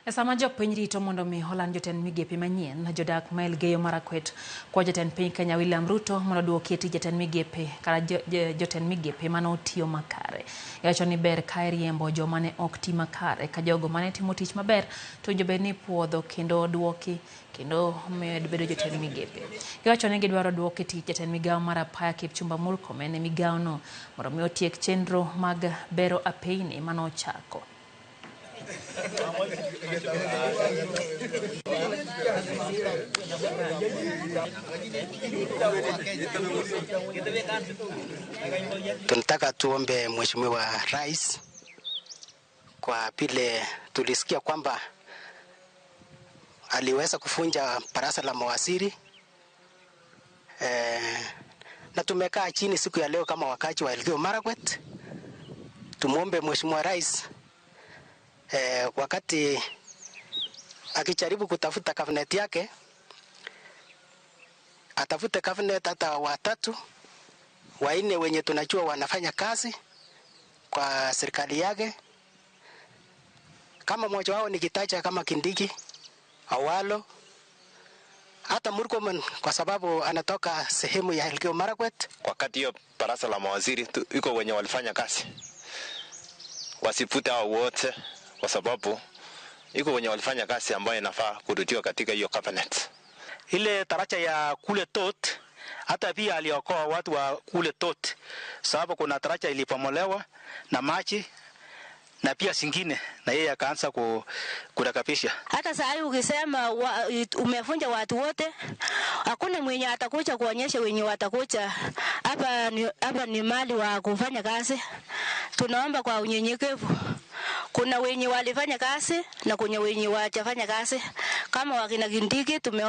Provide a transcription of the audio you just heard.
E sama jopiny rito mondo mi oland jotend migepe manyien, jodak ma Elgeyo Marakwet kwa jatend piny Kenya William Ruto mondo oduoki e tich jatend migepe kata jotend migepe mane otiyo makare. Giwacho ni ber ka iriembo joma ne ok ti makare ka jogo mane timo tich maber to owinjo bed ni ipuodho kendo oduoki kendo med bedo jotend migepe. Giwacho ni gidwaro duok e tich jatend migawo mar apaya Kipchumba Murkomen e migawono mondo mi otiek chenro mag bero apeyni mane ochako. Tunataka tuombe Mheshimiwa Rais kwa vile tulisikia kwamba aliweza kuvunja baraza la mawaziri na tumekaa chini siku ya leo kama wakaaji wa Elgeyo Marakwet. Tumuombe Mheshimiwa Rais wakati akijaribu kutafuta cabinet yake atafute cabinet hata watatu wanne wenye tunajua wanafanya kazi kwa serikali yake. Kama mmoja wao nikitaja kama Kindiki, Owalo, hata Murkomen kwa sababu anatoka sehemu ya Elgeyo Marakwet. Wakati hiyo baraza la mawaziri iko wenye walifanya kazi, wasifute hao wote kwa sababu iko wenye walifanya kazi ambayo inafaa kurudiwa katika hiyo cabinet. Ile taracha ya kule Tot hata pia aliokoa watu wa kule Tot, sababu kuna taracha ilipomolewa na maji na pia singine, na yeye akaanza kurekebisha. Hata saa hii ukisema umefunja watu wote, hakuna mwenye atakuja kuonyesha wenye watakuja. Hapa ni mali wa kufanya kazi. Tunaomba kwa unyenyekevu. Kuna wenye walifanya kazi na kuna wenye hawajafanya kazi. Kama wakina Kindiki tume